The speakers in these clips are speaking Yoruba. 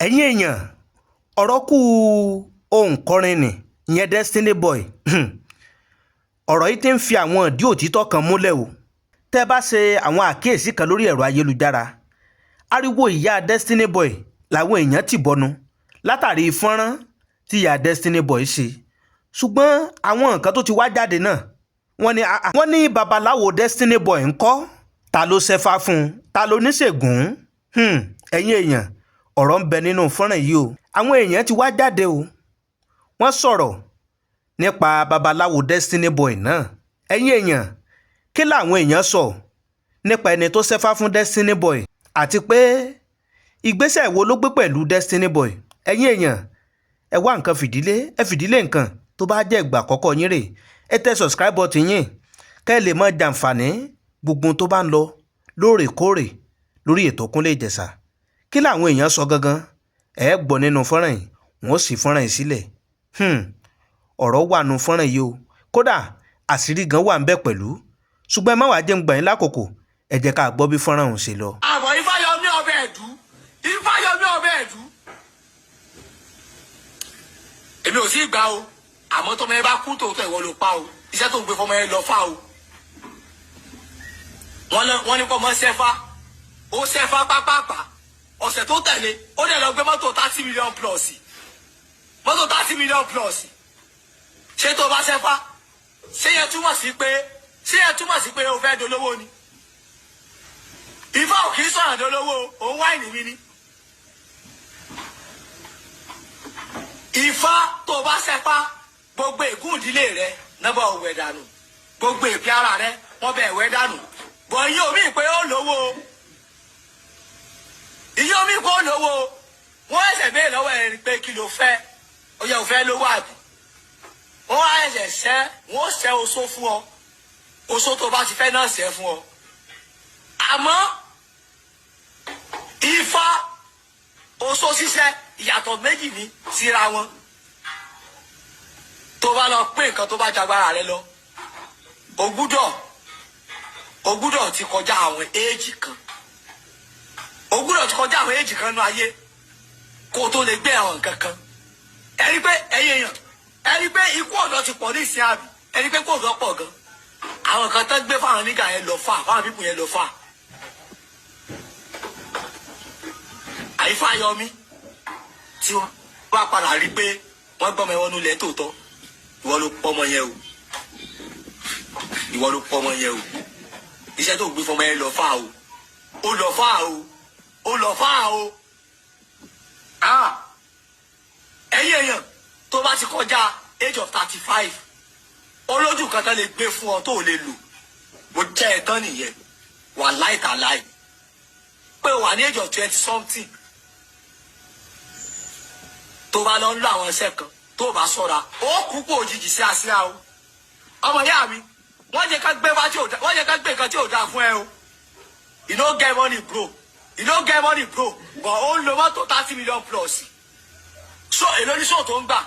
Ẹ̀yin èèyàn, ọ̀rọ̀ kù òǹkọrin ni ìyẹn Destiny Boy. Ọ̀rọ̀ yìí ti ń fi àwọn ìdí òtítọ́ kan múlẹ̀ o. Tẹ́ ẹ bá ṣe àwọn àkíyèsí kan lórí ẹ̀rọ ayélujára, ariwo ìyá Destiny Boy làwọn èèyàn ti bọnu látàrí fọ́nrán tí ìyá Destiny Boy ṣe. Ṣùgbọ́n àwọn nǹkan tó ti wá jáde náà, wọ́n ní babaláwo Destiny Boy ń kọ́, ta ló ṣẹ́fá fún un, ta ló níṣègùn? Ẹ̀yin èèyàn, ọ̀rọ̀ ń bẹ nínú fọ́nrán yìí o. Àwọn èèyàn ti wá jáde o, wọ́n sọ̀rọ̀ nípa babaláwo Destiny Boy náà. Ẹ̀yin èèyàn, kí làwọn èèyàn sọ nípa ẹni tó ṣẹ́fá fún Destiny Boy, àti pé ìgbésẹ̀ wo ló gbé pẹ̀lú Destiny Boy? Ẹ̀yin èèyàn, ẹ wá nǹkan fìdílé, ẹ fìdílé nǹkan. Tó bá jẹ́ ìgbà àkọ́kọ́ yín rè, ẹ tẹ subscribe button yín kẹ́ ẹ lè mọ jàǹfààní gbogbo tó bá ń lọ lóòrèkóòrè lórí ètò Kúnlé Ìjẹ̀ṣà. Kí làwọn èèyàn sọ gangan, ẹ gbọ́ nínú fọ́nrán yìí. Wọ́n sì fọ́nrán yìí sílẹ̀. Ọ̀rọ̀ wà nù fọ́nrán yìí o, kódà àṣírí gan wà ń bẹ pẹ̀lú. Ṣùgbọ́n ẹ má wàá jẹ́ ń gbà yín lákòókò, ẹ jẹ́ ká gbọ́ bí fọ́nrán ọ̀hún ṣe lọ. Àmọ́ Ifáyọmí ọbẹ̀ ẹ̀dú, Ifáyọmí ọbẹ̀ ẹ̀dú, èmi ò sí gbà o. Àmọ́ tọmọ ẹ bá kú tòótọ́, ìwọ ló pa o. Iṣẹ́ tó ń gbé fọmọ ẹ lọ fà o. Wọ́n ní kọ́ mọ́ sẹ́fà, ó sẹ́fà pápápá. Ọ̀sẹ̀ tó tẹ̀lé, ó dẹ̀ lọ gbé mọ́tò 30 million plus, mọ́tò 30 million plus. Ṣé tó bá sẹ́fà, ṣé yẹn túmọ̀ sí pé o fẹ́ dolówó ni? Ifá ò kì í sọ̀rọ̀ dolówó, òun wáìnì mi ni. Ifá tó bá sẹ́fà, gbogbo ègún ìdílé rẹ nọ́bọ̀ òwẹ̀ dànù, gbogbo èpè ara rẹ wọ́n bẹ̀ wẹ̀ dànù. Bọ̀ iye omi pé ó lówó, iye omi pé ó lówó. Wọ́n ẹsẹ̀ bẹ́ẹ̀ lọ́wọ́ ẹ̀ pé kí ló fẹ́, ó yẹ ò fẹ́ lówó àbí? Wọ́n á ẹsẹ̀ sẹ́, wọ́n sẹ́ oṣó fún ọ, oṣó tó bá ti fẹ́ náà sẹ́ fún ọ. Àmọ́ Ifá, oṣó ṣíṣẹ́, ìyàtọ̀ méjì ní síra wọn. Tó bá lọ pé nǹkan tó bá jagbára rẹ lọ, o gbúdọ̀ ti kọjá àwọn éèjì kan, o gbúdọ̀ ti kọjá àwọn éèjì kan nú ayé kó o tó lè gbé àwọn nǹkan kan. Ẹ rí pé ẹ̀yin èèyàn, ẹ rí pé ikú ọ̀dọ́ ti pọ̀ ní ìsìn àbí? Ẹ rí pé kó ọ̀dọ́ pọ̀ gan. Àwọn kan tán gbé fáwọn nígà yẹn lọ fà, fáwọn pípù yẹn lọ fà. Àyífáyọmí tí wọ́n bá padà rí pé wọ́n gbọ́mọ ẹ̀wọ̀n nulẹ̀ tòótọ́, ìwọ ló pọ́mọ yẹn o, ìwọ ló pọ́mọ yẹn o. Iṣẹ́ tó gbé fọmọ yẹn lọ fà o, ó lọ fà o, ó lọ fà o. Ẹ̀yin èèyàn, tó bá ti kọjá age of 35, olójú kan tán lè gbé fún ọ tó lè lò. Mo jẹ́ ẹ tán nìyẹn, wà láìtàláì pé wà ní age of 20 something, tó bá lọ ń lo àwọn iṣẹ́ kan, tó bá ṣọ́ra, ó kú kó òjijì sí àsíá o. Ọmọ ìyá mi, wọ́n jẹ́ ká gbé wọ́n jẹ́ ká gbé nǹkan tí ò dáa fún ẹ o. You no get money, bro, you no get money, bro, but ó ń lo mọ́tò 30 million plus. So èló ní sọ́ọ̀ tó ń gbà?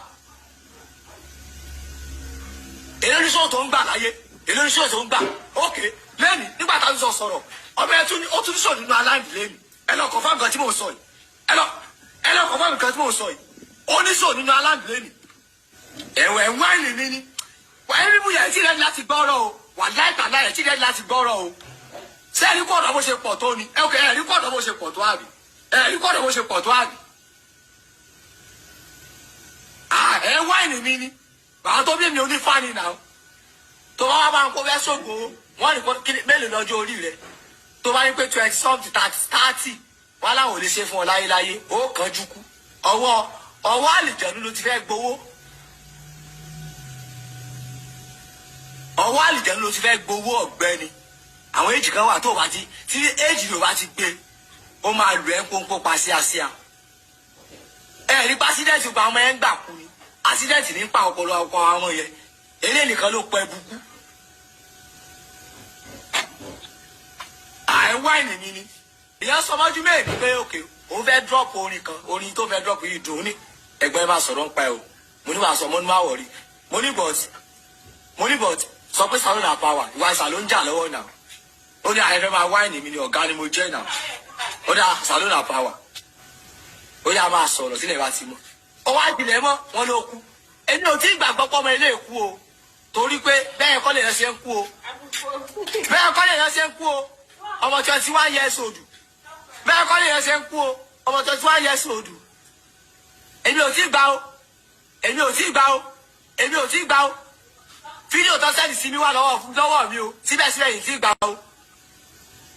Èló ní sọ́ọ̀ tó ń gbà láyé? Èló ní sọ́ọ̀ tó ń gbà? Ok, lẹ́nu nígbà tá a sọ sọ̀rọ̀, ọmọ ẹ tún ó tún sọ nínú aláìní lẹ́nu. Ẹ lọ kọ̀ fáwọn nǹkan tí mò ń sọ yìí, ẹ lọ kọ̀ fáwọn nǹkan tí mò ń sọ yìí. Ó ní sọ nínú aláìní lẹ́nu. Ẹ̀wẹ̀ wáìnì mi ni wà á rí bóyá ẹ ti rẹ́ láti gbọ́rọ̀ o. Wà láìpẹ́ láì ti rẹ́ láti gbọ́rọ̀ o. Ṣé ẹ̀rí kọ́ ọ̀dọ̀ bó ṣe pọ̀ tó ni? Ẹ ok, ẹ̀rí kọ́ ọ̀dọ̀ bó ṣe pọ̀ tó àbí? Ẹ̀rí kọ́ ọ̀dọ̀ bó ṣe pọ̀ tó àbí? Ẹ wáìnì mi ni bàbá tó bí mi onífàní náà. Tó bá wà bá ń kó fẹ́ sóògùn, wọ́n ní kó mélòó lọ́jọ́ orí rẹ̀? Tó bá ní pé 20 something, 30, wọ́n láwọn ò lè ṣe fún ọ láyéláyé. Ó kánjú kú, ọwọ́ àlìjẹ̀nu ló ti fẹ́ gbowó. Ọwọ́ àlìjẹ̀nu ló ti fẹ́ gbowó. Ọ̀gbẹ́ni, àwọn èjì kan wà tó bá ti tí èjì ló bá ti gbé, ó máa lù ẹ́ pọ́npọ́n pa síasíà. Ẹ rí pásídẹ̀ǹtì gba ọmọ yẹn ń gbà kú ni. Ásídẹ̀ǹtì ní pa ọ̀pọ̀lọpọ̀ àwọn ọmọ yẹn. Eléyìí nìkan ló pẹ́ bukú. Àìwáìnì mi ni ìyá sọmọjú mẹ́rin pé òkè òun fẹ́ drop orin kan, orin tó fẹ́ drop yìí dùn ní ẹgbẹ́ máa sọ̀rọ̀ ń pa ẹ̀ o. Mo ní wàá sọ, mo ní máa wọ̀rí, mo ní but sọ pé salon na power, ìwà ìsà ló ń jà lọ́wọ́ náà. Ó ní àyẹ̀fẹ́ máa wáìnì mi ni, ọ̀gá ni mo jẹ́ náà. Ó dá salon na power. Ó yá máa sọ̀rọ̀ sílẹ̀ bá ti mọ́. Ó wá tilẹ̀ mọ́ wọn ló kú. Èmi ò tí ì gbàgbọ́ pọ́ ọmọ ilé kú o, torí pé bẹ́ẹ̀ kọ́ lè ṣe ń kú o, bẹ́ẹ̀ kọ́ lè ṣe ń kú o. Ọmọ 21 years old, bẹ́ẹ̀ kọ́ lè ṣe ń kú o. Ọmọ 21 years old, èmi ò tí ì gbà o, èmi ò tí ì gbà o, èmi ò tí ì gbà o. Fídíò tó send sí mi wà lọ́wọ́ mi o. Síbẹ̀síbẹ̀ yìí tí ì gbà o.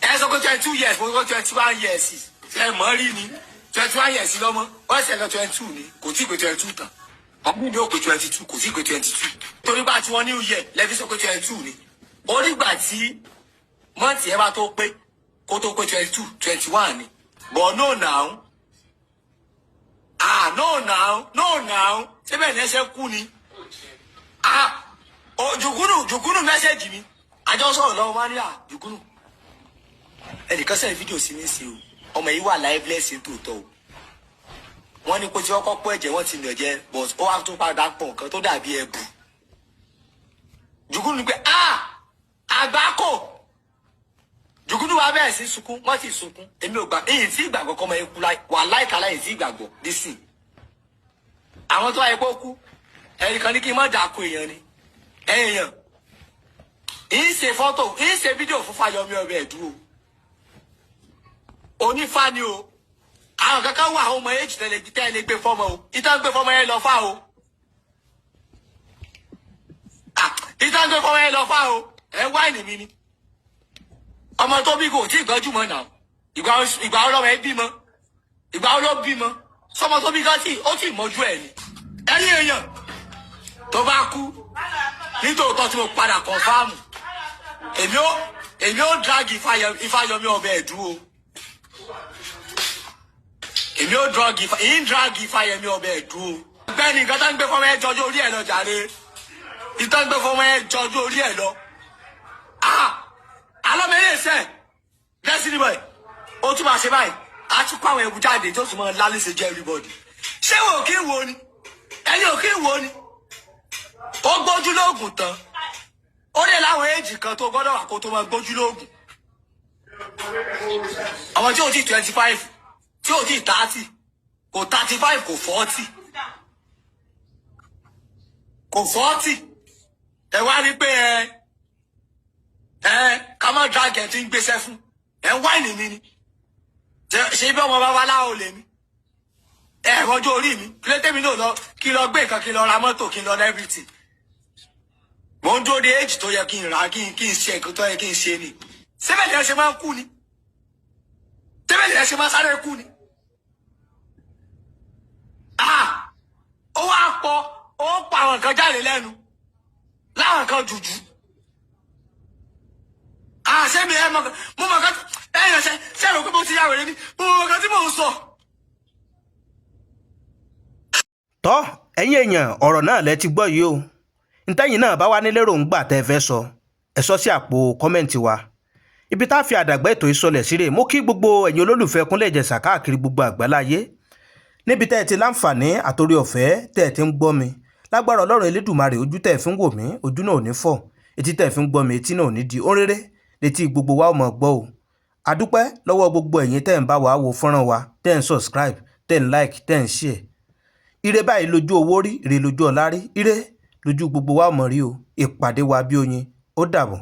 Ẹ sọ pé 22 years, mo sọ 21 years. Ẹ mọ̀ rí ni 21 years lọ́mọ, wọ́n ṣe lọ 22 ni, kò tí ì pé 22 tán. Ọdún ní ó pé 22, kò tí ì pé 22, torí bá tí wọ́n ní year lẹ́fí sọ pé 22 ni. Onígbà tí month ẹ bá tó pé, kó tó pé 22, 21 ni. But no now, ah, no now, no now, síbẹ̀ ní ẹsẹ̀ kú ni. Ah, o jùgúnù, jùgúnù message mi, àjọ sọ̀rọ̀ lọ́wọ́ wá ní à jùgúnù, ẹnìkan send fídíò sí mi sí o. Ọmọ yìí wà lifeless tòótọ́ o. Wọ́n ní kó tí wọ́n kọ́ pọ̀ ẹ̀jẹ̀, wọ́n ti nù ẹ̀jẹ̀, but ó wá tún padà pọ̀ nǹkan tó dàbí ẹ̀bù. Jùgúnù pé, ah, àgbákò. Jùgúnù wa bẹ̀rẹ̀ sí sunkún, wọ́n sì sunkún. Èmi ò gbà, èyí tí ìgbàgbọ́ kọ́ ọmọ yẹn kú láì wà láìka láì sí ìgbàgbọ́ dísìn. Àwọn tó wáyé pé ó kú, ẹnìkan ní kí n má dàkú èèyàn ni èèyàn ń ṣe fọ́tò, ń ṣe fídíò fún Fáyọmí ọbẹ̀ ẹ̀dúró onífá ni o. Àwọn kankan wà, àwọn ọmọ èjì tẹ́lẹ̀ tẹ́lẹ̀ gbé fọ́mọ o. Ìtàn gbé fọ́mọ yẹn lọ fá o. Ah, ìtàn gbé fọ́mọ yẹn lọ fá o. Ẹ wáìnì mi ni ọmọ tó bí kò tí ì gbọ́njú mọ́ náà. Ìgbà ọlọ́mọ ẹ bímọ? Ìgbà ọlọ́ bímọ? Sọmọ tó bí gan tí ó tí ì mọ́jú ẹ̀ ni. Ẹ̀yin èèyàn, tó bá kú nítòótọ́ tí mo padà confirm, èmi ó drag Ifáyọmí ọbẹ̀ ẹ̀dú o. Èmi ó drag Ifá ìyín, drag Ifáyọmí ọbẹ̀ ẹ̀dú o. Bẹ́ẹ̀ni, nǹkan tó ń gbé fọmọ ẹ jọjú orí ẹ lọ jàre. Ìtọ́ ń gbé fọmọ ẹ jọjú orí ẹ lọ. Ah, alọ́mọ eré sẹ́ Destiny Boy, ó tún máa ṣe báyìí, á tún kó àwọn ẹ̀bù jáde tó tún máa lálẹ́ jẹ́ everybody. Ṣé wò kí ń wo ni? Ẹ̀yin ò kí ń wo ni? Ó gbójú lóògùn tán, ó dé láwọn éèjì kan tó gbọ́dọ̀ wà kó tó máa gbójú lóògùn. Ọmọ tí ò tí 25, tí ò tí 30, kò 35, kò 40, kò 40, ẹ wá rí pé ẹ ká má drag ẹ tí ń gbéṣẹ́ fún ẹ ń wáìnì mi ni. Ṣe bí ọmọ babaláwo lèmi? Ẹ rọjò orí mi kí ló tẹ́mi náà lọ, kí n lọ gbé nǹkan, kí n lọ ra mọ́tò, kí n lọ everything. Mo ń dúró de age tó yẹ kí n rà, kí n ṣe nǹkan tó yẹ kí n ṣe ni. Sẹ́bẹ̀lì ẹ ṣe máa ń kú ni? Sẹ́bẹ̀lì ẹ ṣe máa sáré kú ni? Ah, ó wá pọ̀, ó pa àwọn nǹkan jáde lẹ́nu láwọn nǹkan jùjú. Ah, ṣé mi ẹ mọ̀? Mo mọ̀ kan ẹ yàn ṣe ṣe rò pé mo ti yà wèrè ni. Mo mọ̀ kan tí mò ń sọ. Tọ́, ẹ̀yin èèyàn, ọ̀rọ̀ náà lẹ ti gbọ́ yìí o. Ntẹ́yìn náà bá wà ní lérògbà tẹ́ ẹ fẹ́ sọ, ẹ sọ sí àpò comment wa. Ibi tá a fi àdàgbà ètò ìsọlẹ̀ síre. Mo kí gbogbo ẹ̀yin olólùfẹ́ Kúnlé Ìjẹ̀ṣà káàkiri gbogbo àgbáláyé níbi tẹ́ ẹ ti láǹfààní àtòrí ọ̀fẹ́ tẹ́ ẹ ti ń gbọ́ mi. Lágbára Ọlọ́run Elédùmarè, ojú tẹ́ ẹ fi ń wò mí, ojú náà ò ní fọ́. Etí tẹ́ ẹ fi ń gbọ́ mi, etí náà ò ní di. Ó rere létí gbogbo wa ò mọ̀ gbọ́ o. Àdúpẹ́ lọ́wọ́ gbogbo ẹ̀yin tẹ́ ẹ̀ ń bá wa wo fọ́nrán wa, tẹ́ ẹ̀ ń subscribe, tẹ́ ẹ̀ ń like, tẹ́ ẹ̀ ń share. Ire báyìí lójú owó rí, ire lójú ọlá rí, ire lójú gbogbo wa ò mọ̀ rí o. Ìpàdé wa bí oyin. Ó dàbọ̀.